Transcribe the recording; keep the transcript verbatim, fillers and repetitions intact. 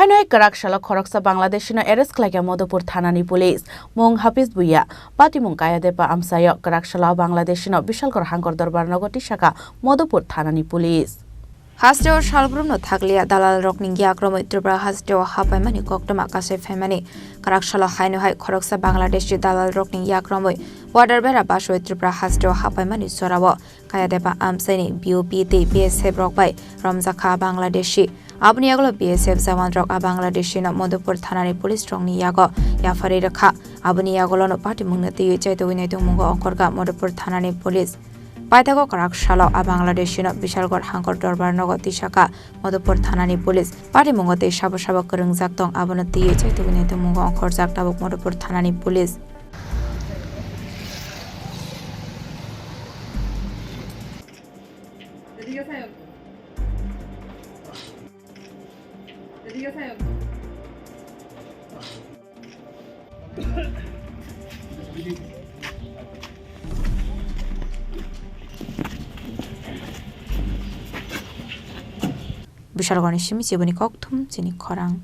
Haino hai kwrak salo khoroksa Bangladeshino arrest khlaikha Madhupur thanani police. Mung Hafiz Bhuiya, patimung Kayadepa amchaio. Kwrak salo Bangladeshino Bishalgarh Hangkor Dorbar nogo tisakha Madhupur thanani police. Hasteo salbrumno thakliya dalalrokni yakromwi Tripura hasteo hapaimani koktwma kasui phaimani. Kwrak salo haino hai khoroksa Bangladeshi dalalrokni yakromwi border bera basui Tripura hasteo hapaimani jorao Kayadepa amchaini B O P tei B S F rok bai romjakha Bangladeshi. Aboni yagulo B S F jawan rok a Bangladeshi no Madhupur thanani police rokni yago yapharwi rwkha. Aboni yagulono patimungno twiwi chaitugwi naitugmungo ongkhorkha Madhupur thanani police. Paithago kwrak salo a Bangladeshi no Bishalgarh Hangkor Dorbar nogo tisakha Madhupur thanani police. Patimungo tei sabo sabo kwrwngjak tong, abono twiwi chaitugwi naitugmungo ongkhorjak tabuk Madhupur thanani police. Bishalgarhni simi chiboni kokthum chini khorang.